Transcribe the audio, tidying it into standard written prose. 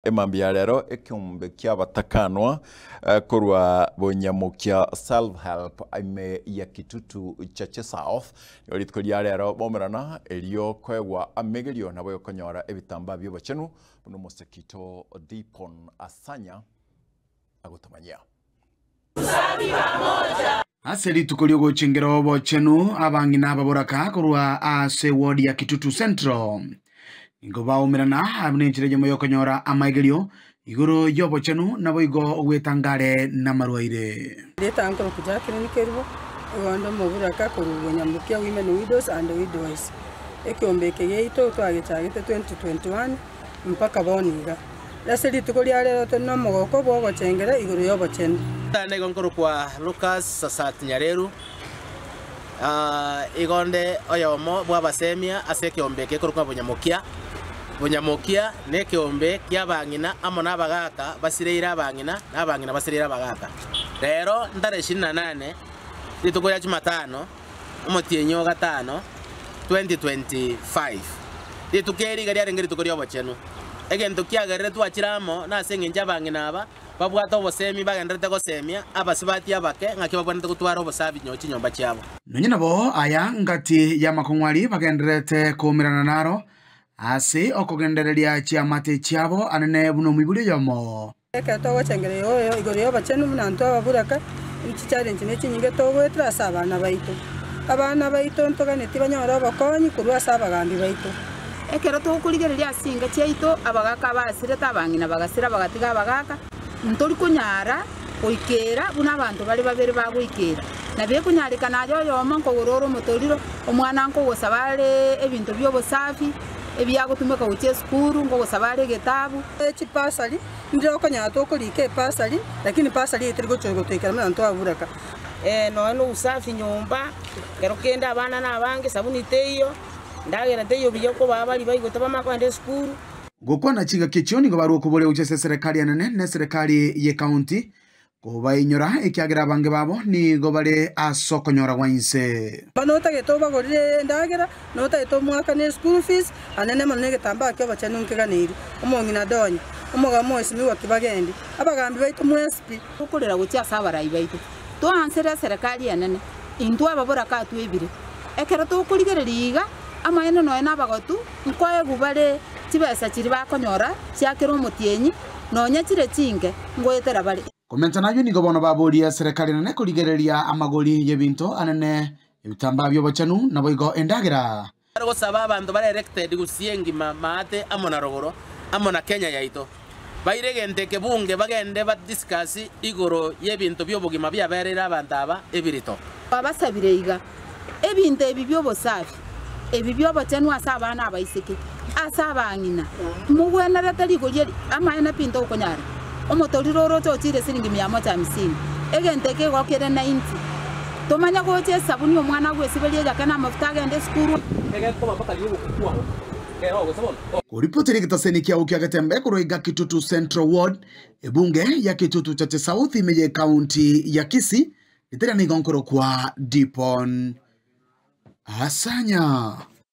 Emambia ya rero ekeombe ki'abatakanwa korwa Bonyamokia Self Help ime ya Kitutu Chache South nigo rituko ria rero baumerana erio koegwa amegerio nabo yokonyora ebitambaa bi'obochenu buna omosekito Dipon Asanya agotomanyia. Ase rituko ri'ogochengera obochenu, abang'ina ababoraka korwa ase ewodi ya Kitutu Central nigo baumerana buna enchera eyemo y'okonyora amaigerio igoro y'obochenu naboigo ogwetanga are namarwaire. Erieta nkoroku Jacqueline Kerubo, igo onde omoburaka korwa Bonyamukia Women Widows and Widowers. Ekeombe eke giaito twagechagete 2021 mpaka bono iga. Ase rituko ria rero tore nomogoko bw'ogochengera igoro y'obochenu. Nigo nkorokwa Lucas Sasat Nyareru, igo nde oyomo bw'abasemia ase ekeombe eke ekorokwa Bonyamokia. Bonyamokia nekeombe ki'abang'ina amo nabagaaka basireire abang'ina, na abang'ina basireire abagaaka. Rero ntare ishirini na nane, rituko ria Jumatano, omotienyi o gatano, 2025. Rituko eri iga riarenge rituko ri'obochenu. Egento kiagerire twachire amo nase engencho abang'ina aba babwate obosemi bagendererete gosemia abasubati abake ng'aki babwenerete gotwara obosabi nyo chinyomba chiabo. Nonya nabo aya ngati y'amakong'u aria bagendererete koumerana naro ase okogendereria chiamate chiabo anene buna omoibori oyomo. Ekero togochengera oyo igoro y'obochenu buna intwe ababuraka, chichallenge ne chinyinge togoetera ase abana baito. Abana baito ntoganetie banyore obokonyi korwa ase abagambi baito. Ekero tokorigereria ase chinka chiaito, abagaaka abasirete, abang'ina bagasira bagatiga abagaaka, ntori konyara goikera buna abanto bare babere bagoikera. Nabo ekonyarekana aye oyomo nkogora ore omotoriro, omwana nkogosaba are ebinto bi'obosafi, ebiagotumeka gochia esukuru, nkogosaba are egetabu. Chipasari, ndire okonyora tokorika epasari, lakini pasari eye teri gochia gotoikera buna ntwaburaka. Nonya na obusafi nyomba, ekero kende abana nabange, esabuni teiyo, endagera teiyo buya okobaa baria baigwete bamanye kogenda esukuru. Gokwana chingaki echio nigo barua okoboria gochia ase eserekari enene na eserekari y'ecounty Kobainyora, ekiagera abange babo nigo bare ase okonyora gwa inse. Bono otagete obagorere endagera, na otagete omoakane eschool fees, anene mono negetambaa ki'obochenu nkeganeirie. Omong'ina Donya, omogabo moesimigwa kibagendi, abagambi baito mwensi pi. Tokorera gochia ase abarai baito, toansere eserekari enene, intwe ababoraka atwebire. Ekero tokorigereria iga, amaene nonya nabagotu nkoegwa bare chibesa chiria bakonyora chia kera omotienyi, nonya chire chinke, ngoetera bare. Komenta nayio nigo bono baborie eserekari enene korigereria amagori y'ebinto anene, ebitambaa bi'obochenu, naboigo endagera. Bare gosaba abanto bare elected gusii engima maate amo na rogoro amo na Kenya yaito baire egento eke bunge bagende ba discuss igoro yebinto biobogima biabereire abanto aba ebirito. Twabasabire iga, Ebinto ebi bi'obosafi, ebi bi'obochenu ase abana abaiseke, ase abang'ina, timogwenerete rigori eri, amaene pi ntokonyara. Omotoriro oroche ochiire siringi mia moja hamsini, egento eke igo kere nainti. Tomanye gocha esabuni omwana agwesiberie eyake na amafuta agende esukuru. Koripoti rigetaseni kiao kia Getembe korwa iga Kitutu Central Ward, ebunge ya Kitutu Chache South ime ye county ya Kisii, Ritera nigo nkorokwa Dipon Asanya.